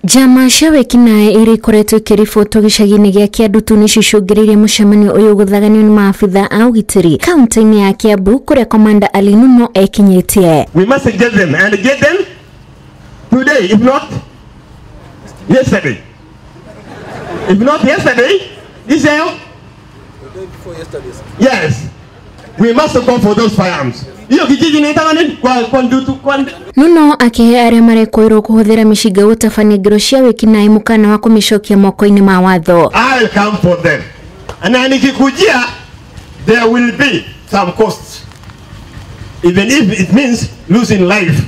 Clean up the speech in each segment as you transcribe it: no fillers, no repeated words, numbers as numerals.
Njama cia wĩkinaĩ iria ikoretwo ikĩribotwo gĩcagi-inĩ gĩa Kĩandutu nĩcio icũngĩrĩirie mũcemanio ũyũ gũthaganio nĩ maabitha a ũgitĩri kaunti-inĩ ya Kiambu kũrĩa Komanda Ali Nuno ekinyĩtie. We must get them and get them today, if not yesterday. If not yesterday, this year. Yes, we must go for those firearms. Hiyo kijiji inaitwa nini? Kwa Ndutu, kwa Nuno akĩhe arĩa marekũĩrwo kũhũthĩra mĩcinga gũtabania ngero cia wĩkinaĩ mũkana wa kũmĩcokia moko-inĩ ma watho. I'll come for them. Na nikikujia, there will be some costs. Even if it means losing life,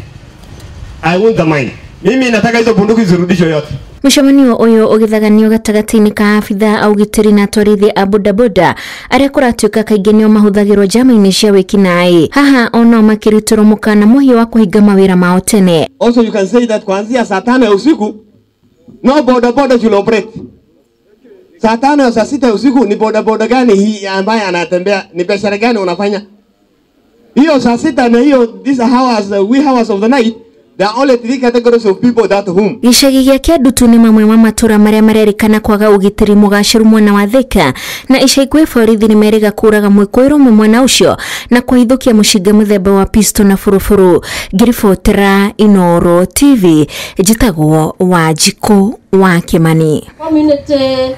I won't mind. Mimi nataka hizo bunduki zirudishwe yote. Mũcemanio ũyũ ũgĩthaganio gatagatĩ-inĩ ka abitha a ũgitĩri na atwarithia a bodaboda arĩa kũratuĩka kaingĩ nĩo mahũthagĩrwo njama-inĩ cia wĩkinaĩ. Haha onao makĩrutĩrwo mũkana mũhiũ wa kũhinga mawĩra mao tene. Also you can say that kuanzia saa 5 ya usiku no bodaboda should operate. Saa 5 saa 6 ya usiku ni bodaboda gani hii ambaye anatembea? Ni biashara gani unafanya? Hiyo saa 6 na hiyo these hours, wee hours of the night, there are only 3 categories of people that whom. Gĩcagi gĩa Kĩandutu nĩ mamwe ma matũra marĩa marerĩkana kwaga ũgitĩri mũgacĩru mwena wa Thika, na ica ikuhĩ borithi nĩ merĩga kũraga mwĩkũĩrwo ũmwe mwena ũcio na kũhithũkia mũcinga mũthemba wa pistol na buruburu. Ngĩribotera Inooro TV, njĩtagwo Wanjikũ wa Kĩmani. Community